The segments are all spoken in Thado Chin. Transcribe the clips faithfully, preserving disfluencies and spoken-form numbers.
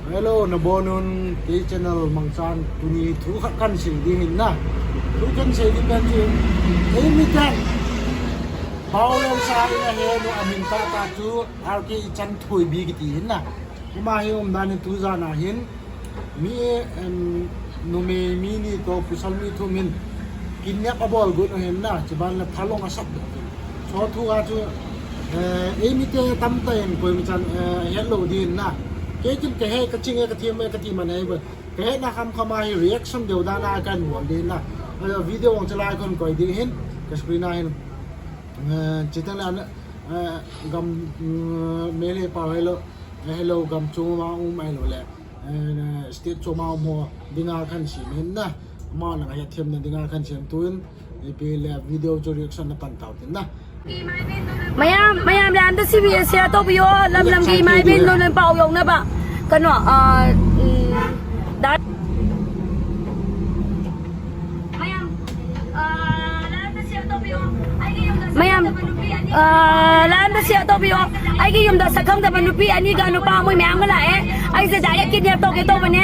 Hello, nabonun, kei channel mangchan tuni thu khat kahin sei ding ahin na. Thu kahin sei ding pen chu, eimi ten Baolen sa in ahe nu amin tahtah chu R K Ichanthoibi kiti ahin na. Ama hi umdan in tujan a hin mi, em, numei mi ni toh pasal mi thum in kidnap abol got u ahin na, chuban le thalong asat doh u ahin. Chuthu a chu, eh, eimi te tamtah in koima chan, eh, helou ding ahin na. Kei chun kahe, kaching e, kathem e, kati man ahi bou. Kahetna khamkham a hi reaction deu dan a kahin bol ding ahin na. Eh, video ong chalai kon koi ding ahin, ka screen a hin. Eh, chuteng le ana, eh, gam, mm, Meitei pau helou, eh, helou gam chom a um ahilou le, eh, state chom a um ho dinga kahin sei ahin na. Ama nang hetthemna dinga kahin sei ahin, tun ipi le video chu reaction na pan tau tin na. Mayam, mayam le anta C B S share tobio, lam lam ki mai bin lo nan pau yong na ba. Kano, ah, mm, da. Mayam, ah, la anta share tobio. Aigi yumda sakhangdaba nupi ani ga nupa moi mayam ga la e. Aise direct kidnap toge tobane.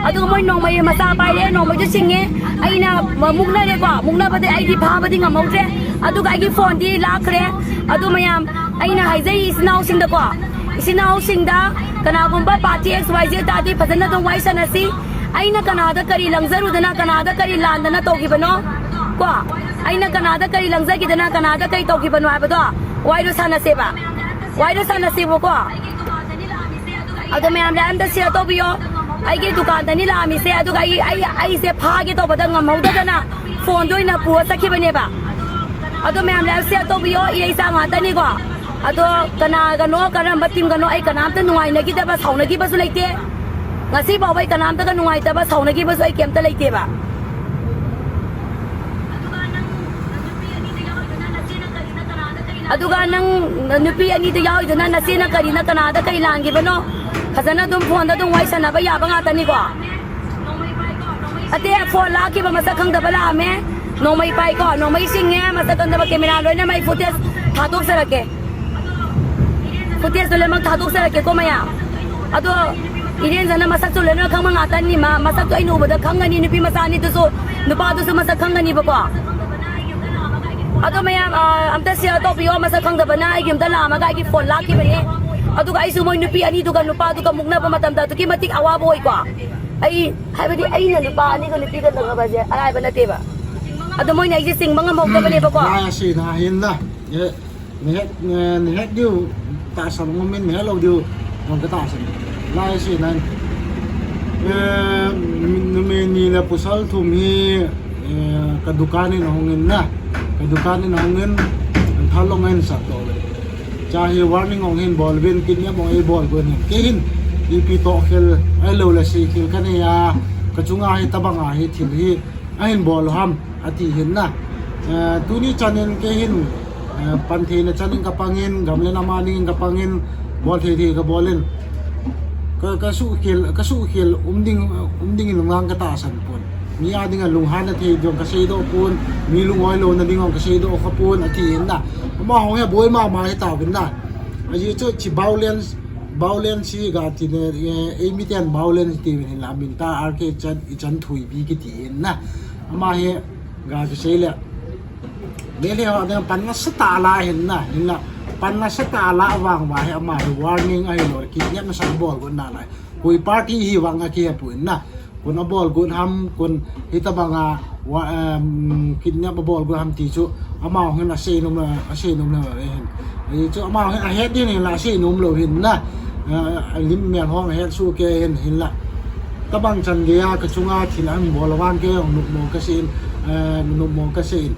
Adu moi nongmai masa pai le, nongmai ju singe. Aina mukna le ko, mukna bade aidi pha bade ngamau tre. Aduga aigi phone di lakhre. Adu mayam, aina haijai isinau singda ko. Isinau singda, kanagumba party X Y Z tadi phajana dong wai sanasi. Aina kanada kari langzaru dana, kanada kari landana togi bano. Ko, aina kanada kari langzagi dana, kanada kari togi bano ai bado. Wai do sanase ba. Wai do sanase bo ko. Adu mayam le anta share tobio. Aigi dukan tani la mi se, aduga ai, ai, aise phage toba da ngamau da dana. Phone do ina pu sakhi bane ba. Adu mayam le share tobio, i ai sa nga tani ko. Adu kana gano, kana batim gano, ai kana ta nungai na ki da ba, sauna ki ba su leite. Ngasi ba bai kana ta ka nungai ta ba, sauna ki ba su ai kem ta leite ba. Aduga nang nupi ani tu yau iduna nasina kari na kanada kari langi bano. Khajana dum phone da dum wai sana ba ya ba nga tani ko. Ate phone la ki ba masakhangdaba la me. Nongmai pai ko, nongmai singe, masakhangdaba camera loi na mai footage thatok sarake. Footage loi mang thatok sarake ko maya. Ado, inen jana masak chu lena khang manga tani ma, masak chu ai nu ba da khang ani nupi masa ni tu su, nupa tu su masak khang ani ba ko. Ado mayam, ah, amta share tobio, masak khangdaba na, aigim da la ma ga aigi phone la ki bane. Aduga ai su moi nupi ani duga nupa duga mukna ba matam da tu ki matik awa boi ko. Ai, hai badi aina nupa ani ga nupi ga langa ba je, ai ba na te ba. Ado moi na aigi sing manga mok da bane ba ko. Lai asina hin na. Ye, nehet, ne, nehet diu, tahsan ngom in, nehet lou diu, ngom ka tahsan. Lai asinan. Eh, numei ni le pasal thum hi, eh, ka dukan in ahung in na. Ka dukan in ahung in, an thalong in sat doh le. Cha hi warning ong hin bol vin, kidnap ong ei bol vin hin. Kei hin, ipi toh khel, ahilou le si khel ka nei a, ka chunga hi tabang a hi thil hi, ahin bol u ham, ati hin na. Eh, tuni chan in kei hin, eh, pan theina chan in ka pang in, gam le nam a ding in ka pang in, bol thei thei ka bol in. Ka, ka suhkhel, ka suhkhel um ding, um ding in lunglang ka tahsan pon. Mi a ding a lunghanna thei ding ka seidoh pon, mi lungoi louna ding ka seidoh kha pon, ati hin na. Amaho hi boi mama hi tauvin na. Ajeh chu chi violence, violence hi ga ti ne, eh, eimi ten violence ti vin hin la min ta R K Chan, Ichanthoibi kiti hin na. Ama hi ga kisei le. Meitei ho ding pan nasatah a la hin na, hin la. Pan nasatah a la vang va hi ama hi warning ahilou le kidnap nasa bol gon na lai. Koi party hi vang a kihe pu in na. Kon abol got ham, kon hitabang a, wa, em, kidnap abol got ham ti chu, amau hin asei nom le, asei nom le, eh, hin. Eh, chu amau hin ahet din hin la, asei nom lou hin na. Eh, lim mel hong ahet su ke hin, hin la. Tabang chan gei a, ka chunga thil ahin bol vang kei hong nopmo ka sei in, eh, nopmo ka sei in.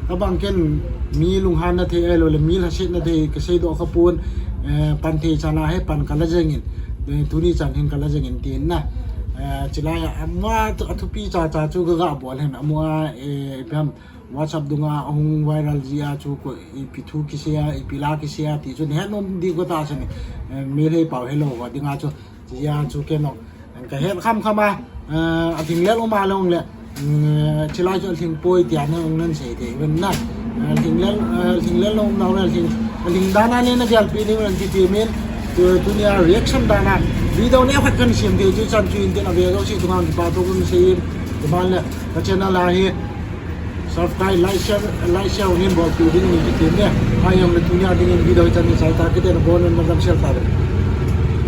Tabang ken mi lunghanna thei ahilou le, mi lhasetna thei ka seidoh kha pon, eh, pan thei chan a hi pan ka la jeng in. Eh, tuni chan hin ka la jeng in tin na. Eh, chilai a, ama thu, athupi cha cha chu ka ga bol hin. Ama, eh, ipi ham, WhatsApp dunga ahung viral ji a chu ko ipi thu kisei a, ipi la kisei a ti chu. Nehet nom di ko tahsan. Eh, Meitei pau helou ko dinga chu. Ji a chu kei no. Ka het kham kham a, eh, athing lel um a long le. Mm, chilai chu athing poi tia na ong nan sei te ven na. Eh, athing lel, eh, athing lel um na le athing, athing dan a le na gelpi ni ven ti ti min. Tu, tunia reaction dan a. Video neo khat kan sem thei chu chan chu in tin, ave jouse chunga kipa thu kan sei in, tuman le ka channel a hi subscribe, like, share, like, share, nin bolpi ding in kitem e. Ahijongle tunia dingin video hi chan ni chai ta, kiten abon un na damsel tave.